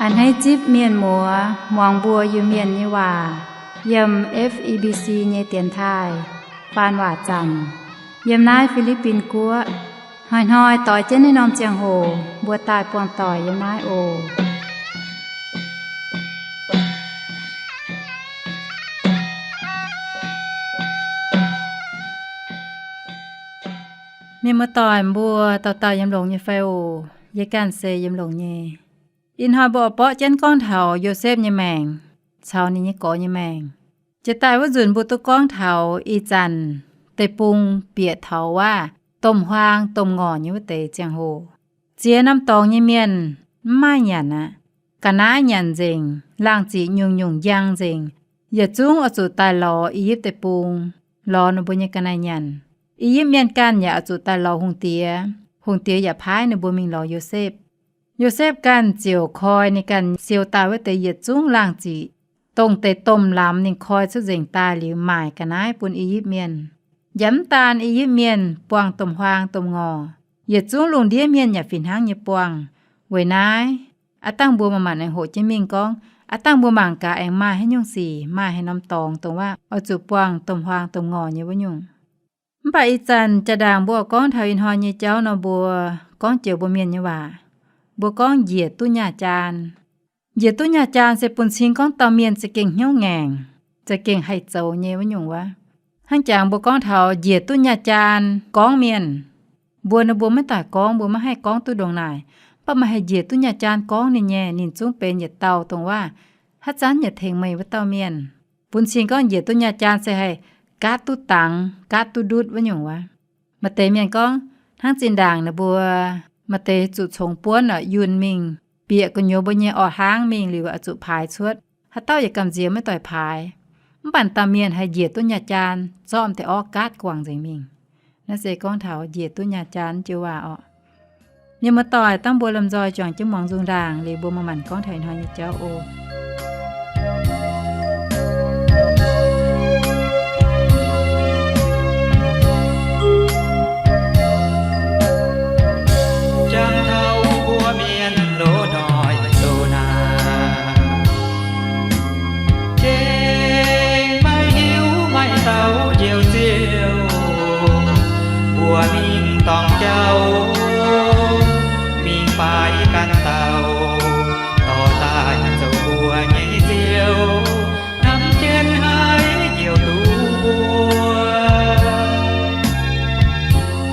A'hneiv zipv mienh muoz muangx mbuo Iu-Mienh nyei waac yiem F E B C nyei dienx taaih faan waac zanc yiem naaiv Fi^li^bin Guoqv. Hnoi-hnoi doix jienv naaiv norm ziangh hoc mbuo daaih buangh doic yiem naaiv oc. Mienh muoz-doic mbuo dauh dauh yiem longx nyei fai oc? Yie ganh se yiem longx nyei. Ih hnoi mbuo oix borqv jienv gorngv taux Yosepv nyei maengc caux ninh nyei gorx nyei maengc. Jiex daaih wuov nzunc mbuo duqv gorngv taux ih zanc deic-bung bieqc taux wuov domh huaang domh ngorc nyei wuov deix ziangh hoc. Ziex norm dorngx nyei mienh mv maaih nyanc aqv. Ga'naaiv nyanc nzengc, laangh ziqc nyungc-nyungc njang nzengc. Yietc zungv oix zuqc daaih lorz I^yipv Deic-Bung, lorz ninh mbuo nyei ga'naaiv nyanc. I^yipv Mienh ganh yaac oix zuqc daaih lorz hungh diex. Hungh diex yaac paaiv ninh mbuo mingh lorz Yosepv. Yosepv ganh ziouc koi ninh ganh siou daaih wuov deix yietc zungv laangh ziqc, dongh deix domh lamz ninh koi cuotv nzengc daaih liuz maaic ga'naaiv bun I^yipv Mienh. Yaac mv daan I^yipv Mienh buangh domh huaang domh ngorc, yietc zungv lungh ndiev mienh yaac fih hnangv nyei buangh. Weic naaiv, aav dangh mbuo manc-manc aengx hoqc jienv mingh gorngv, aav dangh mbuo mangc gaax aengx maaih haaix nyungc sic, maaih haaix norm dorngx dongh wuov oix zuqc buangh domh huaang domh ngorc nyei wuov nyungc. Mv baac ih zanc jaa-ndaangc mbuo gorngv taux ih hnoi nyei jauv nor, mbuo gorngv joux mbuo Mienh nyei waac, mbuo gorngv njiec duqv nyaah jaan. Njiec duqv nyaah jaan se bun cing gorngv dauh mienh za'gengh hnyouv ngaengc, za'gengh haih zoux nyei wuov nyungc wuov. Hnangv jangx mbuo gorngv taux njiec duqv nyaah jaan gorngv mienh, mbuo ninh mbuo maiv daaih gorngv, mbuo maiv haih gorngv duqv ndongc naaic, mv baac meih haih njiec duqv nyaah jaan gorngv ninh nyei, ninh zungv benx yietc dauh dongh wuov haaix zanc yaac tengx meih wuov dauh mienh. Bun cing gorngv njiec duqv nyaah jaan se haih gaatv duqv dangx, gaatv duqv ndutv wuov nyungc wuov. Maaih deix mienh gorngv, hnangv zinh ndaangc ninh mbuo maaih deix zuqc congx buonv oc, yunh mingh bieqc gu'nyuoz mbuo nyei orqv hlaangv mingh liuz oix zuqc paaix cuotv, haaix dauh yaac gamh nziex maiv doix paaix. Mv baac dauh mienh haih njiec duqv nyaah jaan, zorqv deix orqv gaatv guangc nzengc mingh. Naaiv se gorngv taux njiec duqv nyaah jaan jiu waac orqc. Mienh muoz-doic, dangh mbuo lomh nzoih juangc jienv muangx nzung ndaangc liuz mbuo manc-manc gorngv taux ih hnoi nyei jauv oc. Jangx taux mbuo mienh loz-hnoi loz-naanc, gengh maiv hiuv maaih dauh njoux Ziouv. Mbuo mingh dorngc jauv, mingh faix ganh dauh, dorh daaih zoux mbuo nyei Ziouv, hnamv jienv haiz njoux duqv mbuo,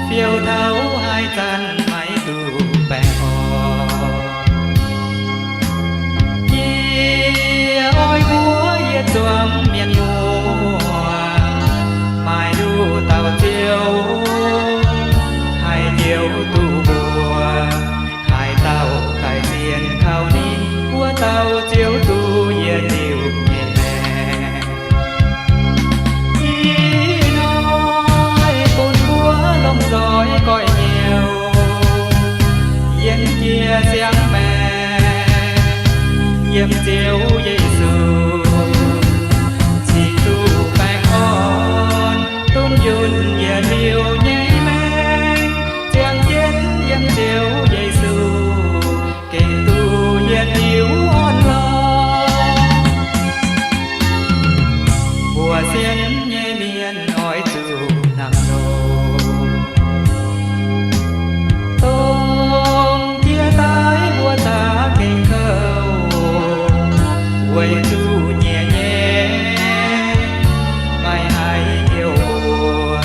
fiou taux haaix zanc maiv duqv baengh orn. Yie oix mbuox yietc zuangx mienh muoz, maaih nduqc dauh Ziouv haih njoux duqv mbuo. Haaix dauh daic sienx kaux ninh, wuov dauh ziouc duqv yietc liuz nyei maengc. Ih hnoi bun mbuo lomh nzoih goiv hnyouv, yienx jiex siang-maengc, yiem Ziouv Yesu cingx duqv baengh orn, duqv yunh yietc liuz nyei maengc. Ziangh jienv yiem Ziouv Yesu gengh duqv yietc liuz orn lorqc. Mbuo sienx nyei mienh oix zuqc hnangv nor, dongh jiex daaih mbuo za'gengh kouv, weic zuqc nyiec nyei maaih haiz njoux mbuo,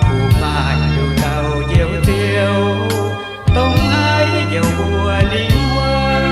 kungx maaih nduqc dauh njoux Ziouv, dongh haiz njoux mbuo lingh wuov.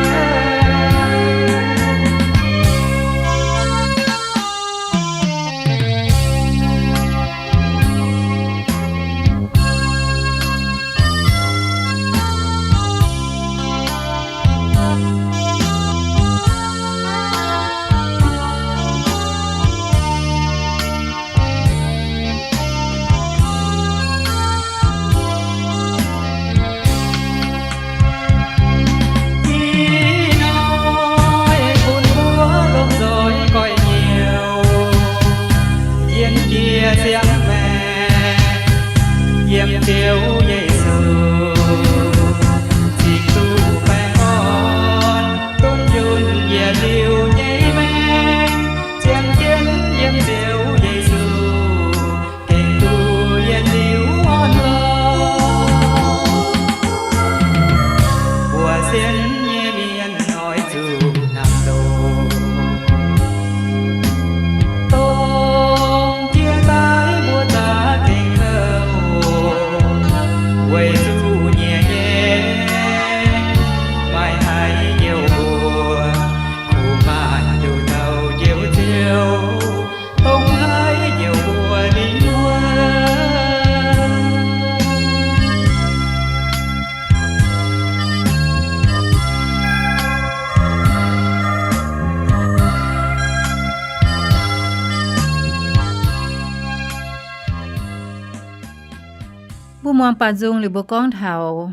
Muangx baaux nzung liuz mbuo gorngv taux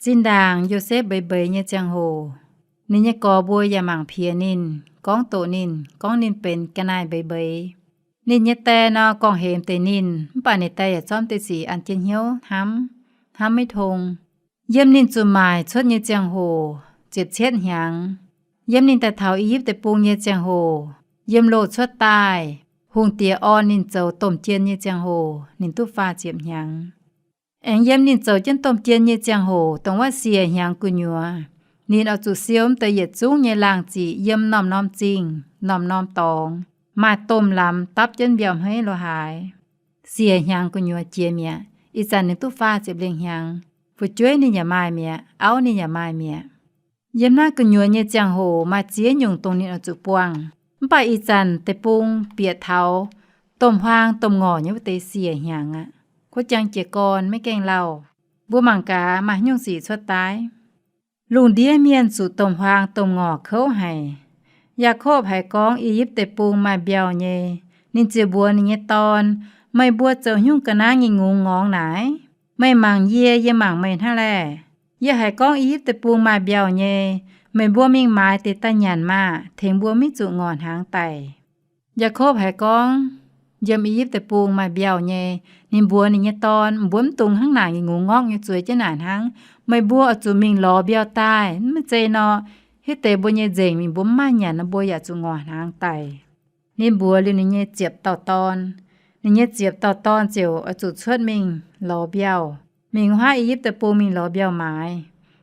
zinh ndaangc Yosepv mbeix mbeix nyei ziangh hoc, ninh nyei gorx mbuo yaac mangc piex ninh, gorngv doqc ninh, gorngv ninh benx ga'naaiv mbeix mbeix. Ninh nyei die nor gorngv-hemx deix ninh, mv baac ninh die yaac zorqv deix sic an jienv hnyouv hnamv, hnamv maiv tong. Yiem ninh zuqc maaic cuotv nyei ziangh hoc ziepc cietv hnyangx. Yiem ninh daaih taux I^yipv Deic-Bung nyei ziangh hoc, yiem loz cuotv daaih, hungh diex orn ninh zoux domh jien nyei ziangh hoc, ninh duqv faah ziepc hnyangx. Aengx yiem ninh zoux jienv domh jien nyei ziangh hoc, dongh wuov siec hnyangx gu'nyuoz, ninh oix zuqc siou mv deix yietc zungv nyei laangh ziqc yiem norm-norm zingh, norm-norm dorngx, maaih domh lamz dapv jienv mbiauh hmeiv lo haaix. Siec hnyangx gu'nyuoz jiex mi'aqv. Ih zanc ninh duqv faah ziepc lengh hnyangx. Fu'jueiv ninh yaac maaih mi'aqv, auv ninh yaac maaih mi'aqv. Yiem naaiv gu'nyuoz nyei ziangh hoc maaih ziex nyungc dongh ninh oix zuqc buangh. Mv baac ih zanc deic-bung bieqc taux domh huaang domh ngorc nyei wuov deix siec hnyangx aqv. Kuv jangx jiez gorn maiv gaengh lauh. Mbuo mangc gaax maaih haaix nyungc sic cuotv daaih. Lungh ndiev mienh zuqc domh huaang domh ngorc kouv haic. Yaakopv haiz gorngv I^yipv Deic-Bung maaih mbiauh nyei, ninh ziouc mbuox ninh nyei dorn, Meih mbuo zoux haaix nyungc ga'naaiv ngingh ngungx ngorngx naaic? Meih mangc yie, yie mangc meih hnangv laeh. Yie haiz gorngv I^yipv Deic-Bung maaih mbiauh nyei, meih mbuo mingh maaiz deix daaih nyanc maah! Tengx mbuo maiv zuqc ngorc hnaangx daic. Yaakopv haiz gorngv yiem I^yipv Deic-Bung maaih mbiauh nyei, ninh mbuox ninh nyei dorn, Mbuo mv dungx hnangv naaic ngingh ngungx ngorngv nyei zueiz jienv naaic hnangv. Meih mbuo oix zuqc mingh lorz mbiauh daaih. Mv zeiz nor, hitv deix mbuo nyei nzengc mingh mbuo mv maaih nyanc nor, mbuo yaac zuqc ngorc hnaangx daic. Ninh mbuox liuz ninh nyei ziepc dauh dorn. Ninh nyei ziepc dauh dorn ziouc oix zuqc cuotv mingh lorz mbiauh, mingh wuov I^yipv Deic-Bung mingh lorz mbiauh maaiz.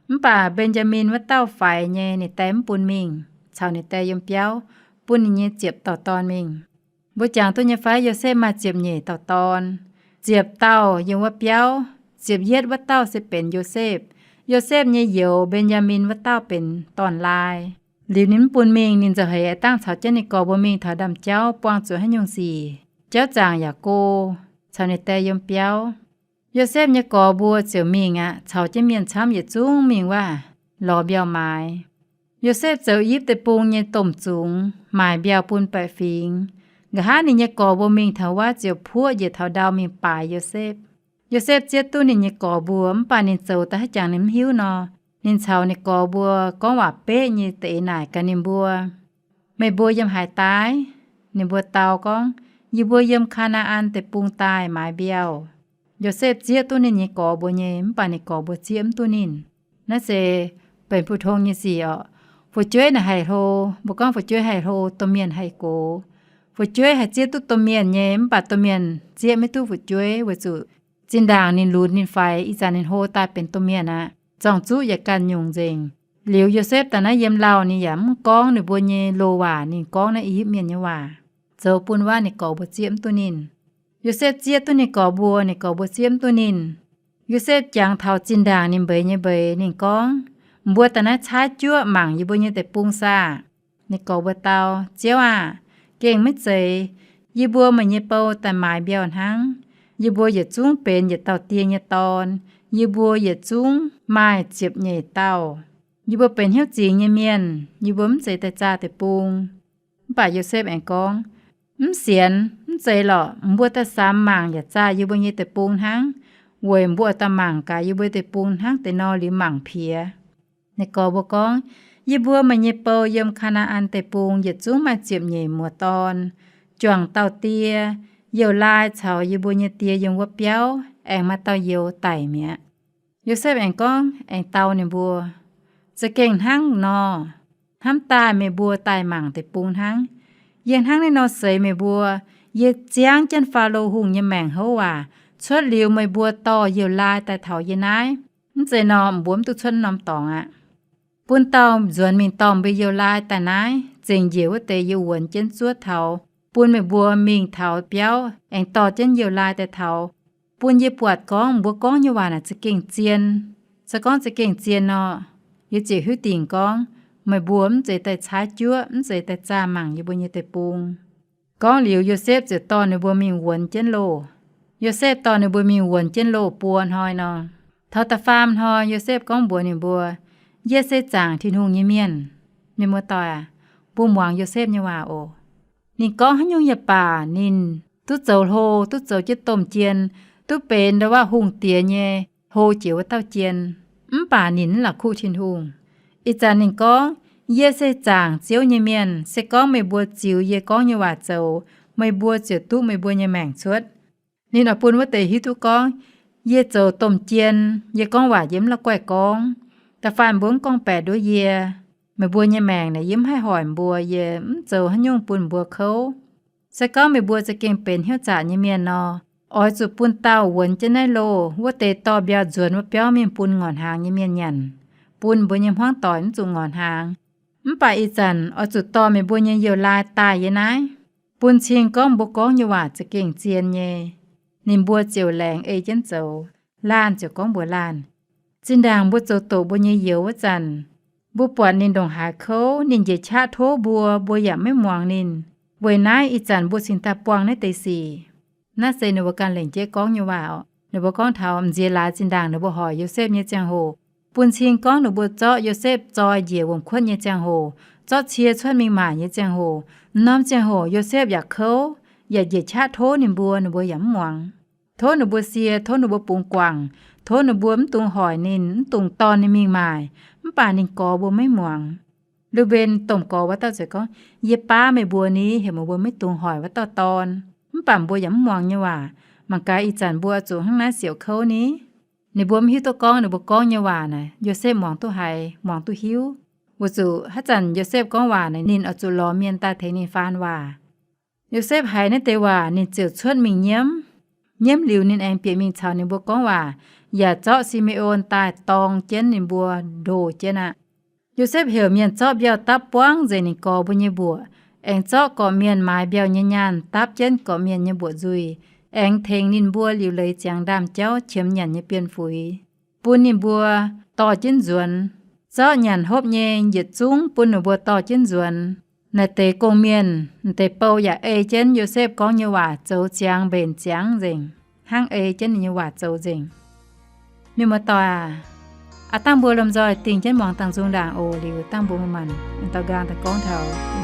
Mv baac Mben^jaa^min wuov dauh faix nyei, ninh die mv bun mingh, caux ninh die yiem biauv, bun ninh nyei ziepc dauh dorn mingh. Mbuo jangx duqv nyei fai Yosepv maaih ziepc nyeic dauh dorn, ziepc dauh yiem wuov biauv, ziepc yietv wuov dauh se benx Yosepv. Yosepv nyei youz Mben^jaa^min wuov dauh benx dorn-laai. Liuz ninh mv bun mingh, ninh nzauh heix dangh caux jienv ninh gorx mbuo mingh taux ndaamv-jauv buangh zuqc haaix nyungc sic, jauv zaangc yaac go, caux ninh die yiem biauv. Yosepv nyei gorx mbuo ziouc mingh aqv, caux jienv mienh camv yietc zungv mingh wuov lorz mbiauh maaiz. Yosepv zoux I^yipv Deic-Bung nyei domh zungx, maaic mbiauh bun baeqc fingx. Nqa'haav ninh nyei gorx mbuo mingh taux wuov ziouc puoqv njiec taux ndau mingh baaix Yosepv. Yosepv zieqv duqv ninh nyei gorx mbuo, mv baac ninh zoux daaih haaix jangx ninh mv hiuv nor, ninh caux ninh gorx mbuo gorngv waac beqv nyei deix naaic gaax ninh mbuo, Meih mbuo yiem haaix daaih? Ninh mbuo dau gorngv, Yie mbuo yiem Kaa^naa^an Deic-Bung daaih maaiz mbiauh. Yosepv zieqv duqv ninh nyei gorx mbuo nyei, mv baac ninh gorx mbuo zieqv mv duqv ninh. Naaiv se benx bu tong nyei sic orqc. Fu'jueiv naaic haih hlo, mbuo gorngv fu'jueiv haih hlo, domh mienh haih gox. Fu'jueiv haih zieqv duqv domh mienh nyei, mv baac domh mienh zieqv maiv duqv fu'jueiv weic zuqc zinh ndaangc ninh lunx ninh faix, ih zanc ninh hlo daaih benx domh mienh aqv, zorng-zuqv yaac ganh nyungc nzengc. Liuz Yosepv daaih naaiv yiem lauh ninh yaac mv gorngv ninh mbuo nyei loz-waac, ninh gorngv naaiv I^yipv Mienh nyei waac, zoux bun wuov ninh gorx mbuo zieqv mv duqv ninh. Yosepv zieqv duqv ninh gorx mbuo, ninh gorx mbuo zieqv mv duqv ninh. Yosepv jangx taux zinh ndaangc ninh mbeix nyei mbeix, ninh gorngv, Mbuo daaih naaiv caaiv juoqv mangc yie mbuo nyei deic-bung saah? Ninh gorx mbuo dau, Ziouv aah! Gengh maiv zeiz. Yie mbuo meih nyei bou daaih maaiz mbiauh hnangv. Yie mbuo yietc zungv benx yietc dauh die nyei dorn. Yie mbuo yietc zungv maaih ziepc nyeic dauh. Yie mbuo benx hnyouv zingx nyei mienh. Yie mbuo mv zeiz daaih zaah deic-bung. Mv baac Yosepv aengx gorngv, Mv sienx, mv zeiz lorqc. Mbuo daaih samx mangc yaac zaah yie mbuo nyei deic-bung hnangv, weic mbuo daaih mangc gaax yie mbuo deic-bung hnangv deix nor liuz mangc piex. Ninh gorx mbuo gorngv, Yie mbuo meih nyei bou yiem Kaa^naa^an Deic-Bung yietc zungv maaih ziepc nyeic muoz dorn. Juangc dauh die, youz-laai caux yie mbuo nyei die yiem wuov biauv aengx maaih dauh youz daic mi'aqv. Yosepv aengx gorngv, aengx dau ninh mbuo, Za'gengh hnangv nor, hnamv daaih meih mbuo daaih mangc deic-bung hnangv. Yie hnangv naaiv nor seix meih mbuo, yie ziangv jienv Faalo Hungh nyei maengc houv waac, cuotv liuz meih mbuo dorh youz-laai daaih taux yie naaiv. Mv zeiz nor, mbuo mv duqv cuotv norm dorngx aqv. Bun dauh nzuonx mingh dorh mbuo youz-laai daaih naaiv, zengc njiec wuov deix yie wuonx jienv zuov taux, bun meih mbuo mingh taux biauv aengx dorh jienv youz-laai daaih taux, bun yie buatc gorngv mbuo gorngv nyei waac naaic za'gengh zien. Se gorngv za'gengh zien nor, yie ziouc hiuv dingc gorngv meih mbuo mv zeiz daaih caaiv juoqv, mv zeiz daaih zaah mangc yie mbuo nyei deic-bung. Gorngv liuz, Yosepv ziouc dorh ninh mbuo mingh wuonx jienv loh. Yosepv dorh ninh mbuo mingh wuonx jienv loh buo hnoi nor, taux da'faam hnoi Yosepv gorngv mbuox ninh mbuo, Yie se zaangc Tin-Hungh nyei mienh. Mienh muoz-doic aac, mbuo muangx Yosepv nyei waac oc. Ninh gorngv haaix nyungc yaac baac, ninh duqv zoux hlo, duqv zoux jienv domh jien, duqv benx ndau wuov hungh diex nyei hlo jiex wuov dauh jien. Mv baac ninh mv la'kuqv Tin-Hungh. Ih zanc ninh gorngv, Yie se zaangc Ziouv nyei mienh. Se gorngv meih mbuo ziux yie gorngv nyei waac zoux, meih mbuo ziouc duqv meih mbuo nyei maengc cuotv. Ninh oix bun wuov deix hiuv duqv gorngv, yie zoux domh jien, yie gorngv waac yie mv la'guaih gorngv. Da'faanh mbuo mv gorngv-baeqc nduov yie, meih mbuo nyei maengc naaic yie mv haih hoic mbuo, yie mv zoux haaix nyungc bun mbuo kouv. Se gorngv meih mbuo za'gengh benx hnyouv zaqc nyei mienh nor, oix zuqc bun dauh wuonx jienv naaiv loh, wuov deix dorh mbiauh nzuonx wuov biauv mingh bun ngorc hnaangx nyei mienh nyanc, bun mbuo nyei hmuangv doic mv zuqc ngorc hnaangx. Mv baac ih zanc oix zuqc dorh meih mbuo nyei youh laai daaih yie naaiv, bun cing gorngv mbuo gorngv nyei waac za'gengh zien nyei. Ninh mbuo ziouc laengz ei jienv zoux. Laanh ziouc gorngv mbuox laanh, Zinh ndaangc mbuo zoux doqc mbuo nyei youz wuov zanc, mbuo buatc ninh ndongc haaix kouv, ninh njiec qaqv tov mbuo, mbuo yaac maiv muangx ninh. Weic naaiv ih zanc mbuo cingx daaih buangh naaiv deix sic. Naaiv se ninh mbuo ganh lengc jeiv gorngv nyei waac oc. Ninh mbuo gorngv taux m'nziex laaix zinh ndaangc ninh mbuo hoic Yosepv nyei ziangh hoc, bun cing gorngv ninh mbuo zorqv Yosepv zoi njiec wuom-kuotv nyei ziangh hoc, zorqv cie cuotv mingh maaic nyei ziangh hoc, m'norm ziangh hoc Yosepv yaac kouv, yaac njiec qaqv tov ninh mbuo, ninh mbuo yaac mv muangx. Tov ninh mbuo sie, tov ninh mbuo bungx guangc, tov ninh mbuo mv dungx hoic ninh, mv dungx dorh ninh mingh maaic, mv baac ninh gorx mbuo maiv muangx. Lu^mben domh gorx wuov dauh ziouc gorngv, Yie baav meih mbuo ni, heuc meih mbuo maiv dungx hoic wuov dauh dorn. Mv baac mbuo yaac mv muangx nyei waac. Mangc gaax ih zanc mbuo zuqc hnangv naaiv siouc kouv ni. Ninh mbuo mv hiuv duqv gorngv ninh mbuo gorngv nyei waac naaic Yosepv muangx duqv haiz, muangx duqv hiuv. Weic zuqc haaix zanc Yosepv gorngv waac naaic ninh oix zuqc lorz mienh daaih tengx ninh faan waac. Yosepv haiz naaiv deix waac ninh ziouc cuotv mingh nyiemv. Nyiemv liuz ninh aengx bieqc mingh caux ninh mbuo gorngv waac, yaac zorqv Si^me^on daaih dorng jienv ninh mbuo, ndoh jienv aqv. Yosepv heuc mienh zorqv mbiauh dapv buangv nzengc ninh gorx mbuo nyei mbuoqc, aengx zorqv gorqv-mienh maaiz mbiauh nyei nyaanh dapv jienv gorqv-mienh nyei mbuoqc nzuih, aengx tengx ninh mbuo liuc leiz ziangx ndaamv-jauv qiemx nyanc nyei bienh fuix, bun ninh mbuo dorh jienv nzuonx. Zorqv nyanc hopv nyei yietc zungv bun ninh mbuo dorh jienv nzuonx. Naaiv deix gong-mienh m'deix bou yaac ei jienv Yosepv gorngv nyei waac zoux ziangx mbenc ziangx nzengc, hnangv ei jienv ninh nyei waac zoux nzengc. Mienh muoz-doic aac, aav dangh mbuo lomh nzoih dingh jienv muangx dangh nzung ndaangc oc. Liuz dangh mbuo mangc, dauh nqaang daaih gorngv taux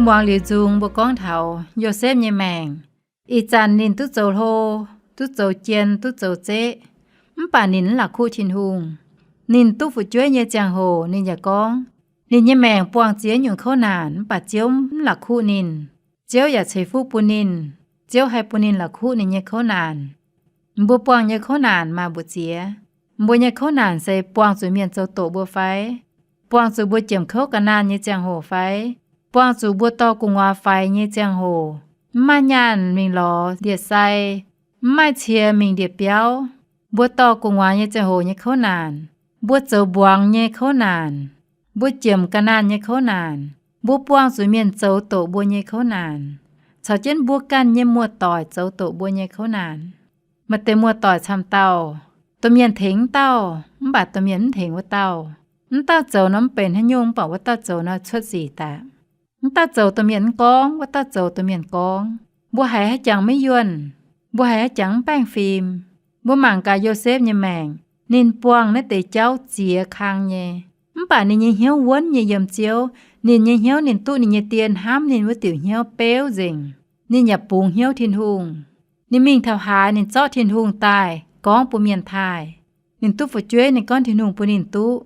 Muangx liuz nzung mbuo gorngv taux Yosepv nyei maengc. Ih zanc ninh duqv zoux hlo, duqv zoux jien, duqv zoux zeqv, mv baac ninh mv la'kuqv Tin-Hungh. Ninh duqv fu'jueiv nyei ziangh hoc ninh yaac gorngv, ninh nyei maengc buangh ziex nyungc kouv naanc, mv baac Ziouv mv la'kuqv ninh. Ziouv yaac ceix fuqv bun ninh. Ziouv haih bun ninh la'kuqv ninh nyei kouv naanc. Mbuo buangh nyei kouv naanc maaih mbu'ziex. Mbuo nyei kouv naanc se buangh zuqc mienh zoux doqc mbuo fai? Buangh zuqc mbuo jiemc kouv ga'naanh nyei ziangh hoc fai? Buangh zuqc mbuo dorh gu'nguaaz faix nyei ziangh hoc, mv maaih nyaanh mingh lorz ndie-sai, mv maaih cie mingh ndie-biauv, mbuo dorh gu'nguaaz nyei ziangh hoc nyei kouv naanc, mbuo zoux mbuangz nyei kouv naanc, mbuo jiemc ga'naanh nyei kouv naanc, mbuo buangh zuqc mienh zoux doqc mbuo nyei kouv naanc, caux jienv mbuo ganh nyei muoz-doic zoux doqc mbuo nyei kouv naanc. Maaih deix muoz-doic camv dauh, domh mienh tengx wuov dauh, mv baac domh mienh mv tengx wuov dauh. Wuov dauh zoux nor mv benx haaix nyungc, mv baac wuov dauh zoux nor cuotv sic daaih. Wuov dauh zoux domh mienh mv gorngv, wuov dauh zoux domh mienh gorngv. Mbuo haiz haaix jangx maiv yuonh, mbuo haiz haaix jangx mv baengh fim. Mbuo mangc gaax Yosepv nyei maengc, ninh buangh naaiv deix jauv ziex kang nyei. Mv baac ninh nyei hnyouv wuonv nyei yiem Ziouv. Ninh nyei hnyouv, ninh duqv ninh nyei die hnamv ninh wuov diuc hnyouv beuv nzengc. Ninh yaac bungx hnyouv Tin-Hungh. Ninh mingh taux haaix, ninh zorqv Tin-Hungh daaih gorngv bun mienh taaih. Ninh duqv fu'jueiv, ninh gorngv Tin-Hungh bun ninh duqv.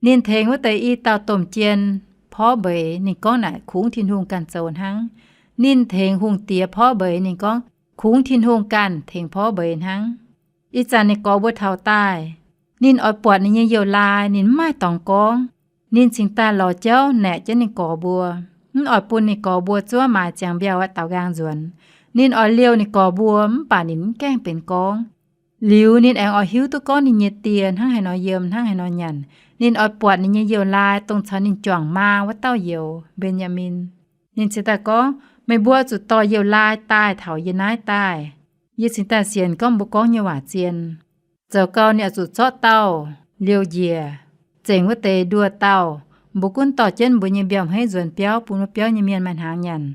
Ninh tengx wuov deix i dauh domh jien porv mbeix, ninh gorngv naaic kungx Tin-Hungh ganh zoux hnangv. Ninh tengx hungh diex porv mbeix, ninh gorngv kungx Tin-Hungh ganh tengx porv mbeix hnangv. Ih zanc ninh gorx mbuo taux daaih, ninh oix buatc ninh nyei youh laai, ninh mv maaih dorngx gorngv. Ninh cingx daaih lorz jauv naeqc jienv ninh gorx mbuo, mv oix bun ninh gorx mbuo zuov maaiz ziangx mbiauh aqv daaux nqaang nzuonx. Ninh oix liouh ninh gorx mbuo, mv baac ninh mv gaengh benx gorngv. Liuz ninh aengx oix hiuv duqv gorngv ninh nyei die hnangv haaix nor yiem, hnangv haaix nor nyanc. Ninh oix buatc ninh nyei youh laai, dongh caux ninh juangc maa wuov dauh youz, Mben^yaa^min. Ninh cingx daaih gorngv, meih mbuo zuqc dorh youh laai daaih taux yie naaiv daaih. Yie cingx daaih sienx gorngv mbuo gorngv nyei waac zien. Zoux gau ninh oix zuqc zorqv dauh liouh njiec, zengc wuov deix nduoh dauh. Mbuo gunv dorh jienv mbuo nyei mbiauh hmeiv nzuonx biauv bun wuov biauv nyei mienh maaih hnaangx nyanc.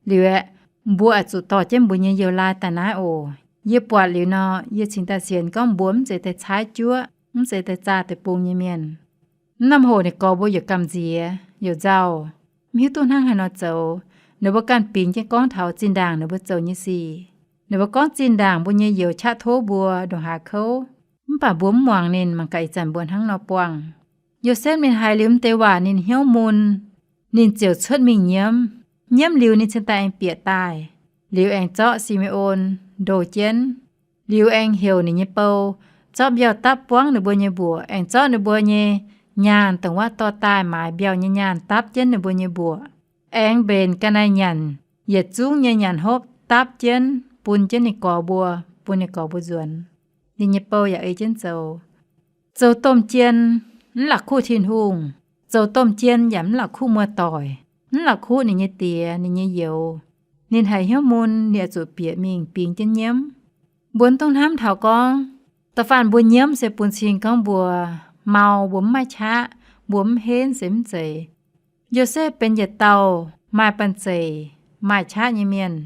Liuz aeqv, mbuo oix zuqc dorh jienv mbuo nyei youh laai daaih naaiv oc. Yie buatc liuz nor, yie cingx daaih sienx gorngv mbuo mv zeiz daaih caaiv juoqv, mv zeiz daaih zaah deic-bung nyei mienh. Mv norm hoc ninh gorx mbuo yaac gamh nziex, yaac nzauh, mv hiuv duqv hnangv haaix nor zoux. Ninh mbuo ganh bingx jienv gorngv taux zinh ndaangc ninh mbuo zoux nyei sic. Ninh mbuo gorngv zinh ndaangc mbuo nyei youz qaqv tov mbuo ndongc haaix kouv, mv baac mbuo mv muangx ninh. Mangc gaax ih zanc mbuo hnangv nor buangh. Yosepv ninh haiz liuz mv deix waac ninh hnyouv mun, ninh ziouc cuotv mingh nyiemv. Nyiemv liuz ninh cingx daaih aengx bieqc daaih, liuz aengx zorqv Si^me^on ndoh jienv, liuz aengx heuc ninh nyei bou zorqv mbiauh dapv buangv ninh mbuo nyei mbuoqc, aengx zorqv ninh mbuo nyei nyaanh, dongh wuov dorh daaih maaiz mbiauh nyei nyaanh, dapv jienv ninh mbuo nyei mbuoqc, aengx mbenc ga'naaiv nyanc, yietc zungv nyei nyanc hopv dapv jienv bun jienv ninh gorx mbuo, bun ninh gorx mbuo nzuonx. Ninh nyei bou yaac ei jienv zoux. Zoux domh jien mv la'kuqv Tin-Hungh, zoux domh jien yaac mv la'kuqv muoz-doic, mv la'kuqv ninh nyei diex, ninh nyei youz. Ninh haiz hnyouv mun, ninh oix zuqc bieqc mingh bingx jienv nyiemv. Mbuo mv dungx hnamv taux gorngv, da'faanh mbuo nyiemv se bun cing gorngv mbuo mau, mbuo mv maaih qaqv, mbuo mv henv se mv zeiz. Yosepv benx yietc dauh maaih banh zeic, maaih qaqv nyei mienh.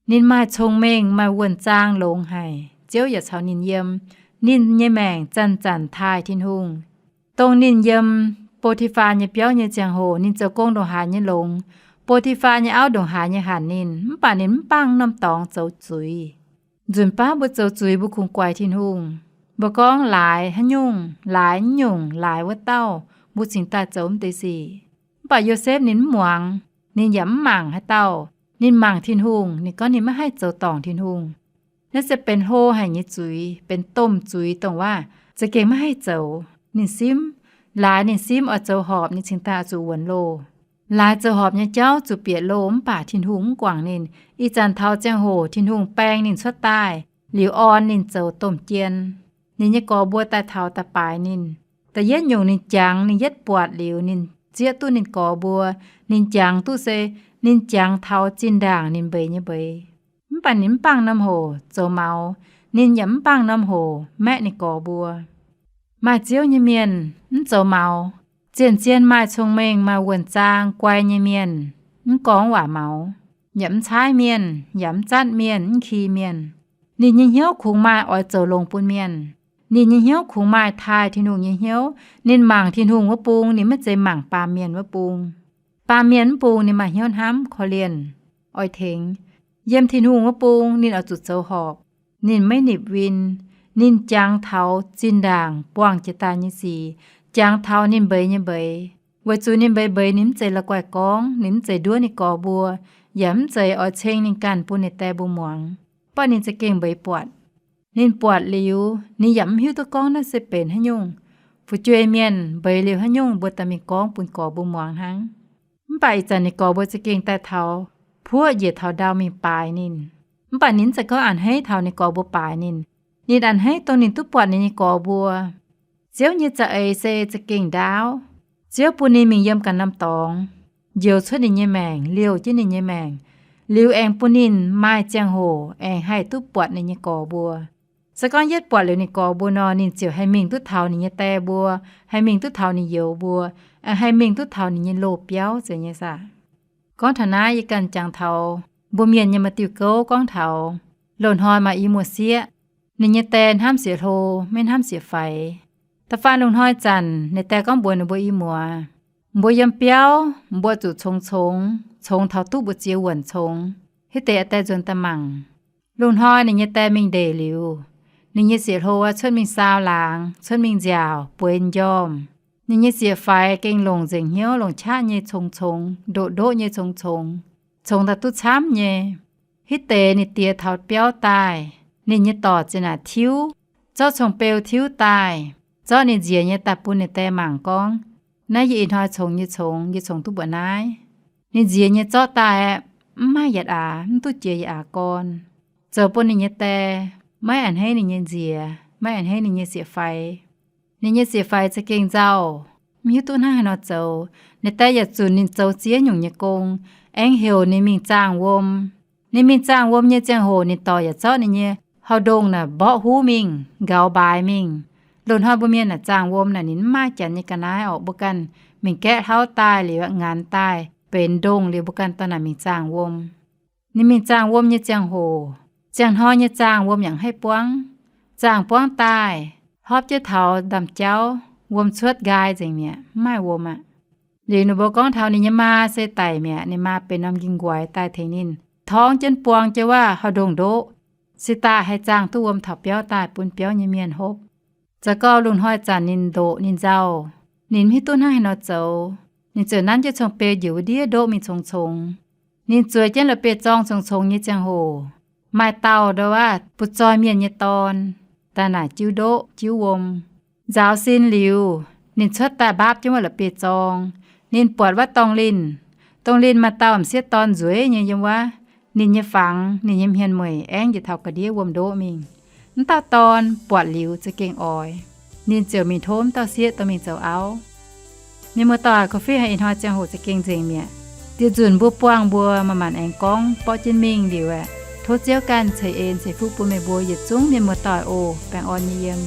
Ninh maaih cong-mengh, maaih wuonh zaang longx haic. Ziouv yaac caux ninh yiem. Ninh nyei maengc zanc-zanc taaih Tin-Hungh. Dongh ninh yiem Bo^ti^faa nyei biauv nyei ziangh hoc, ninh zoux gong ndongc haaix nyei longx, Bo^ti^faa nyei auv ndongc haaix nyei hanc ninh, mv baac ninh mv bangh norm dorngx zoux zuiz. Nzunc baav mbuo zoux zuiz mbuo kungx guaix Tin-Hungh. Mbuo gorngv laaix haaix nyungc, laaix nyungc, laaix wuov dauh, mbuo cingx daaih zoux mv deix sic. Mv baac Yosepv ninh mv muangx, ninh yaac mv mangc haaix dauh. Ninh mangc Tin-Hungh, ninh gorngv ninh maiv haih zoux dorngc Tin-Hungh. Naaiv se benx hlo haic nyei zuiz, benx domh zuiz dongh waac za'gengh maiv haih zoux. Ninh simv, laaix ninh simv oix zoux horpc, ninh cingx daaih oix zuqc wuonx loh. Laaix zoux horpc nyei jauv zuqc bieqc loh, mv baac Tin-Hungh mv guangc ninh. Ih zanc taux ziangh hoc Tin-Hungh baeng ninh cuotv daaih, liuz orn ninh zoux domh jien. Ninh nyei gorx mbuo daaih taux daaih baaix ninh. Da'yietv nyungc ninh jangx, ninh yietv buatc liuz, ninh zieqv duqv ninh gorx mbuo. Ninh jangx duqv se, ninh jangx taux zinh ndaangc ninh mbeix nyei mbeix. Mv baac ninh mv bangh norm hoc zoux maux. Ninh yaac mv bangh norm hoc maeqv ninh gorx mbuo. Maaih Ziouv nyei mienh mv zoux maux. Zien-zien maaih cong-mengh, maaih wuonh zaang, guai nyei mienh, mv gorngv waac maux, yaac mv caaiv mienh, yaac mv zatv mienh, mv ki mienh. Ninh nyei hnyouv kungx maaih oix zoux longx bun mienh. Ninh nyei hnyouv kungx maaih taaih Tin-Hungh nyei hnyouv. Ninh mangc Tin-Hungh wuov bung, ninh maiv zeiz mangc baamh mienh wuov bung. Baamh mienh mv bung ninh maaih hnyouv hnamv, korv-lienh, oix tengx. Yiem Tin-Hungh wuov bung ninh oix zuqc zoux horpc. Ninh maiv nipc win. Ninh jangx taux zinh ndaangc buangh jiex daaih nyei sic, jangx taux ninh mbeix nyei mbeix, weic zuqc ninh mbeix mbeix ninh mv zeiz la'guaih gorngv, ninh mv zeiz nduov ninh gorx mbuo, yaac mv zeiz oix ceng ninh ganh bun ninh die mbuo muangx. Mv baac ninh za'gengh mbeix buatc. Ninh buatc liuz, ninh yaac mv hiuv duqv gorngv naaiv se benx haaix nyungc. Fu'jueiv mienh mbeix liuz haaix nyungc mbuo daaih mingh gorngv bun gorx mbuo muangx hnangv. Mv baac ih zanc ninh gorx mbuo za'gengh daaih taux puoqv njiec taux ndau mingh baaix ninh. Mv baac ninh mv zeiz gorngv a'hneiv taux ninh gorx mbuo baaix ninh. Ninh a'hneiv dongh ninh duqv buatc ninh nyei gorx mbuo. Ziouv nyei za'eix se za'gengh ndaauv. Ziouv bun ninh mingh yiem ganh norm dorngx, njoux cuotv ninh nyei maengc, liouh jienv ninh nyei maengc, liuz aengx bun ninh maaih ziangh hoc aengx haih duqv buatc ninh nyei gorx mbuo. Se gorngv yietv buatc liuz ninh gorx mbuo nor, ninh ziouc haih mingh duqv taux ninh nyei die mbuo, haih mingh duqv taux ninh youz mbuo, aengx haih mingh duqv taux ninh nyei loz biauv nzengc nyei saah. Gorngv taux naaiv yie ganh jangx taux mbuo mienh nyei maaih diuh gouv gorngv taux loz-hnoi maaih i muoz-sieqv, ninh nyei die hnamv sieqv hlo, maiv hnamv sieqv faix. Da'faanh lungh hnoi zanc ninh die gorngv mbuox ninh mbuo i muoz, mbuo yiem biauv mbuo zuqc congx-congx, congx taux duqv mbu'ziex wuonh congx, hitv deix aa die nzuonx daaih mangc. Lungh hnoi ninh nyei die mingh ndeic liuz, ninh nyei sieqv hlo cuotv mingh saau laangz, cuotv mingh nziaauc bueix njormh. Ninh nyei sieqv faix gengh longc nzengc hnyouv longc qaqv nyei congx-congx, ndoqc-ndoqv nyei congx-congx, congx daaih duqv camv nyei. Hitv deix ninh diex taux biauv daaih, ninh nyei dorc zinh naaic tiuv, zorqv cong-beu tiuv daaih, zorqv ninh nziex nyei daaih bun ninh die mangc gorngv, naaiv yie ih hnoi congx nyei congx, yie congx duqv mbuoqc naaiv. Ninh nziex nyei zorqv daaih aeqv, mv maaih yietc aax, mv duqv jiex yietc aax gorn. Zoux bun ninh nyei die maiv a'hneiv ninh nyei nziex, maiv a'hneiv ninh nyei sieqv faix. Ninh nyei sieqv faix za'gengh nzauh, mv hiuv duqv hnangv haaix nor zoux. Ninh die yaac zunc ninh zoux ziex nyungc nyei gong, aengx heuc ninh mingh zaangh wuom. Ninh mingh zaangh wuom nyei ziangh hoc ninh dorc yaac zorqv ninh nyei hauv-ndongh naaic mborqv huv mingh, nqaux mbaaix mingh. Loz-hnoi mbuo mienh naaic zaangh wuom naaic ninh mv maaih janx nyei ga'naaiv orqc, mbuo ganh mingh gaeqv hlauv daaih liuz, nganx daaih benx ndongh liuz mbuo ganh dorh naaic mingh zaangh wuom. Ninh mingh zaangh wuom nyei ziangh hoc, ziangh hnoi nyei zaangh wuom yaac haih buangv. Zaangh buangv daaih, hopv jienv taux ndaamv-jauv, wuom cuotv nqaai nzengc mi'aqv, mv maaih wuom aqv. Liuz ninh mbuo gorngv taux ninh nyei maa se daic mi'aqv, ninh maa benx norm nqingh nquaix daaih tengx ninh torngv jienv buang jienv wuov hauv-ndongh ndoqv, se daaih haih zaangh duqv wuom taux biauv daaih bun biauv nyei mienh hopv. Za'gengh gau lungh hnoi zanc ninh ndoqc ninh nzauh, ninh mv hiuv duqv hnangv haaix nor zoux. Ninh ziouc nanv jienv cong-beu njiec wuov ndiev ndoqv mingh congx-congx. Ninh zueiz jienv la'bieiv-zorng congx-congx nyei ziangh hoc, maaih dauh ndo wuov butv-zoih mienh nyei dorn daaih naaic jiuv ndoqv jiuv wuom. Nzaaux sin liuz, ninh cuotv daaih mbaapv jienv wuov la'bieiv-zorng. Ninh buatc wuov dorngh linh. Dorngh linh maaih dauh m'sieqv dorn nzueic nyei yiem wuov ninh nyei fangx, ninh nyei hmien mueic aengv njiec taux ga'ndiev wuom ndoqv mingh. M'dauh dorn buatc liuz za'gengh oix. Ninh ziouc mingh tov m'dauh sieqv dorh mingh zoux auv. Mienh muoz-doic, korv-fiqv haic ih hnoi ziangh hoc za'gengh nzengc mi'aqv. Dieh nzunc mbuo buangh mbuo manc-manc aengx gorngv borqv jienv mingh liuz aeqv, tov Ziouv ganh ceix en ceix fuqv bun meih mbuo yietc zungv mienh muoz-doic oc. Baengh orn nyei yiem.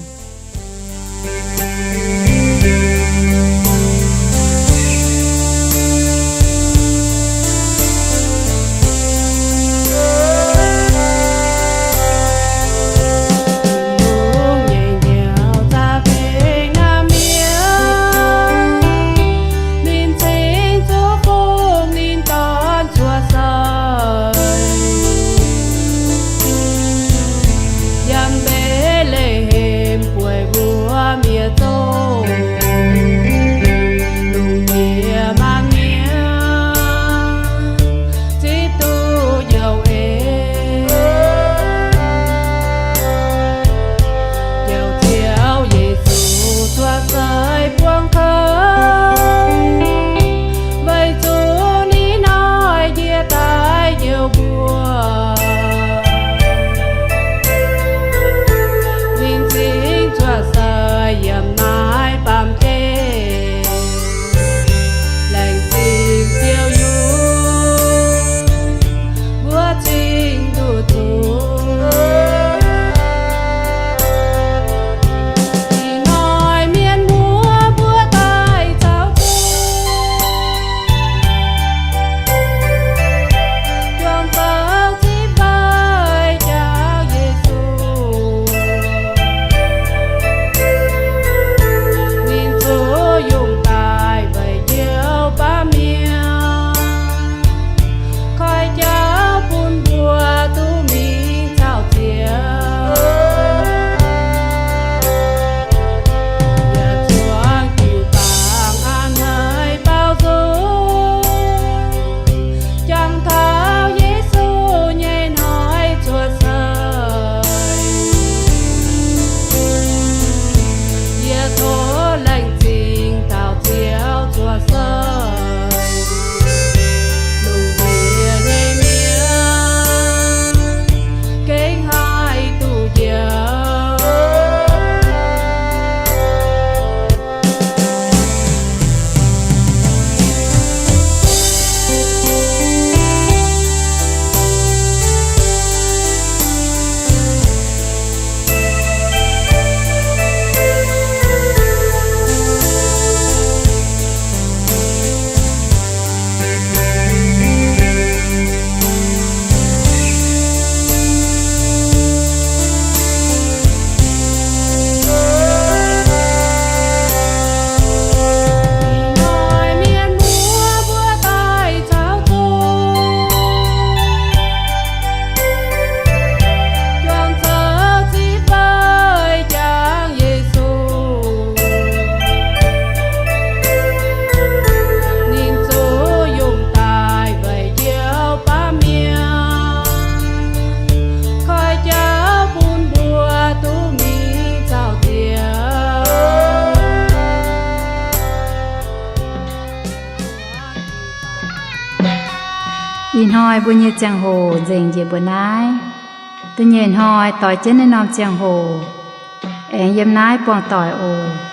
Ih hnoi mbuo nyei ziangh hoc nzengc njiec mbuo naaiv. Da'nyeic hnoi doix jienv naaiv norm ziangh hoc, aengx yiem naaiv buangh doic oc.